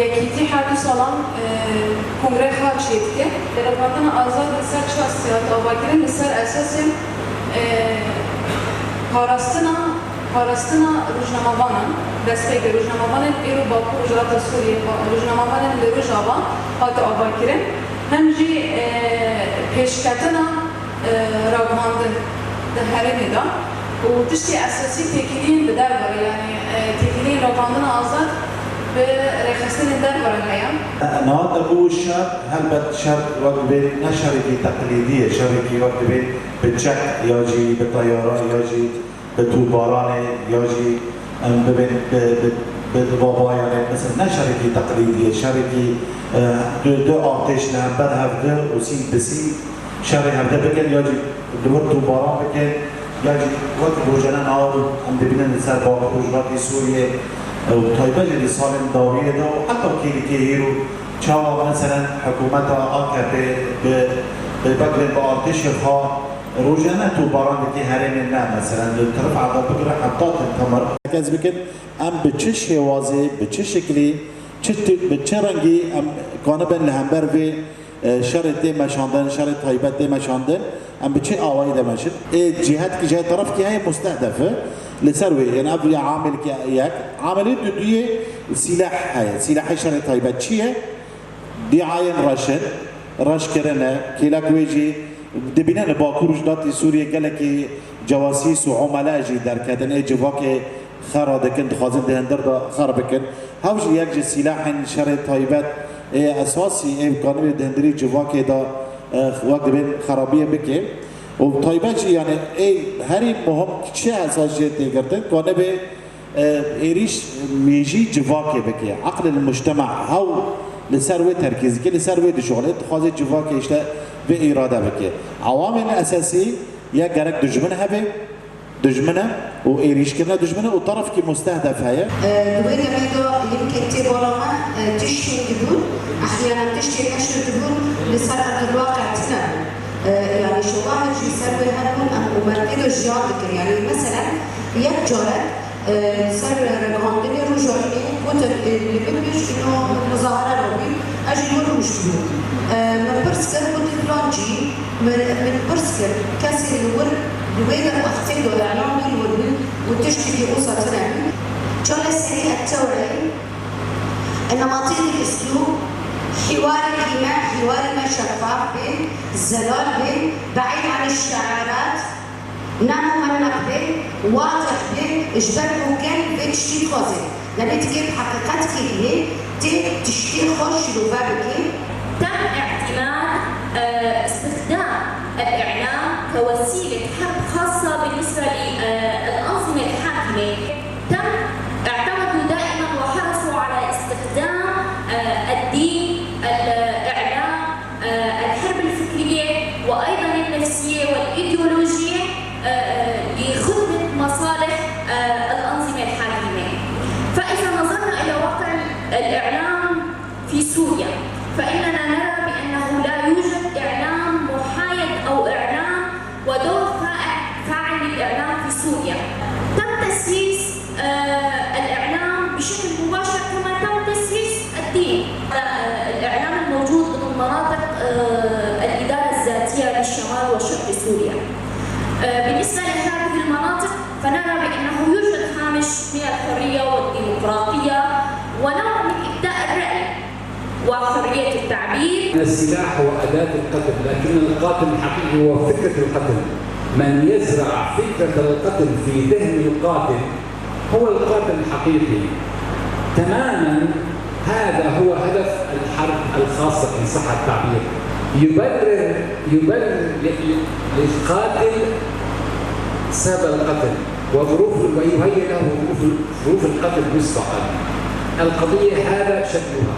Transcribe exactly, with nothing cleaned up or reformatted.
Yekîtî her du salan, e, kongre xwe çêdike. Revandina azad li ser çi esasî hat avakirin? Li ser esasên, e, parastina, parastina rojnamevanan, destpêkê rojnamevanên êro Bakur Rojhilata Sûriyê, ba-, rojnamevanên li Rojava hate avakirin. Hem jî, e, pêşketina e, ragihandin di herêmê de û tiştê esasî têkiliyên bi derve re, yanî, e, têkiliyên ragandina azad bi rêxistinên derve re heye. Niha te bû şer, helbet şer wek divê ne şerekî teqlîdî ye, şerekî wek divê bi çek ya jî bi teyara ya jî bi tûbaranê ya jî em bibên bi, bi, bi dibaba, yanî mesela ne şerekî teqlîdî ye, şerekî, e, du, du artêş li hember hev di û sîng bi sîng şerê hevde bikin, ya jî li wir tûbaran bikin, ya jî wek rojane niha em dibînin li ser Bakur Rojhilatê Sûriyê, e, û taybet jî di salên dawiyê de û heta kêlikê hîro çawa meselen hikûmeta A K P bi, bi beklên bi artêşê xwe rojane tûbaran dike herêmên me, meselen li Tirfa de bigire heta Temtemir. Hez bikin, em bi çi şêwazê, bi çi şeklî, çi ti-, bi çi rengî em kanibin li hember vê e, şerê tê meşandin, şerê taybet tê meşandin, em bi çi awayî de meşin? Ê cîhetkî, cihê terefkî heye mustehdef e, li ser wê, yanî ev ya amilkî yek. Amilê duduyê sîleh heye, sîlehê şerê taybet çi ye? Dîayên reş in, reşkirin e, kêlek wê jî dibîne li Bakur Rojhilatê Sûriyê gelekî cewasîs û umele jî derketin, ê civakê xera dikin, dixwazin di hundir de xer bikin. Hev jî yek ji sîlahên şerê taybet ê esasî ê kanibê di hundirî civakê de, e, wek dibên xerabiyê bike. Û taybet jî, yanî ê herî muhim çi esas jê tê girtin, kanibê, e, êrîş mêjî civakê bike. Eqlil mujtema hew li ser wê terkîz dike, li ser wê dişuxile, dixwaze civakê işte vê îrade bike. Ewamên esasî ya gerek dijmin hebe, dijmin e û êrîşkirina dijmin e û terefkî mustehdef heye. Di wê demê de yimkê tê bala me, e, tiştên dibûn, ehyanen tiştên neşir dibûn, li ser erdilwaqe tine bûn. E, yanî şewahek jî ser wê hebûn, em û me tê de jiyan dikin. Yanî meselen, yek carek, e, li ser ragihandinê Rojavînê gotin, e, li min bêj, îno min muzahara rabî, ez jî li wir rûştibûm. E, min pirs kir, gotin, filan cî, Min, min pirs kir, kesê li wir di wê derwextê de li Îrlandê li wir bin û tiştekî wisa tune bî. Çale serî etteweyê, enematê di islûb, hîwarê kî me, hîwarê me şeffaf bê, zelal bê, beîd anî şearat, ne mumenneq bê, wadih bê, ji ber ku gel vê tiştî dixwaze. Yanî tu kê bi heqîqetkê dibê, tê tiştê xwe şîrove bikê. تم اعتماد، آه، استخدام الإعلام كوسيلة حرب خاصة بالنسبة للأنظمة الحاكمة. تم اعتمدوا دائمًا وحرصوا على استخدام، آه، الدين، الإعلام، آه، الحرب الفكرية وأيضًا النفسية والإيديولوجية، آه، لخدمة مصالح، آه، الأنظمة الحاكمة. فإذا نظرنا إلى واقع الإعلام في سوريا، فإننا نرى بأنه لا يوجد إعلام محايد أو إعلام ودور فاع-، فاعل للإعلام في سوريا. تم تسييس، آه، الإعلام بشكل مباشر كما تم تسييس الدين. آه، الإعلام الموجود ضمن مناطق، آه، الإدارة الذاتية للشمال وشرق سوريا. آه، بالنسبة لهذه المناطق، فنرى بأنه يوجد هامش من الحرية والديمقراطية ونوع من إبداء الرأي وحرية التعبير. السلاح هو أداة القتل، لكن القاتل الحقيقي هو فكرة القتل. من يزرع فكرة القتل في ذهن القاتل هو القاتل الحقيقي. تمامًا هذا هو هدف الحرب الخاصة، إن صح التعبير. يبرر، يبرر ل-، ل-، للقاتل سبب القتل وظروف، ويهيئ له ظروف، ظروف القتل مسبقًا. القضية هذا شكلها.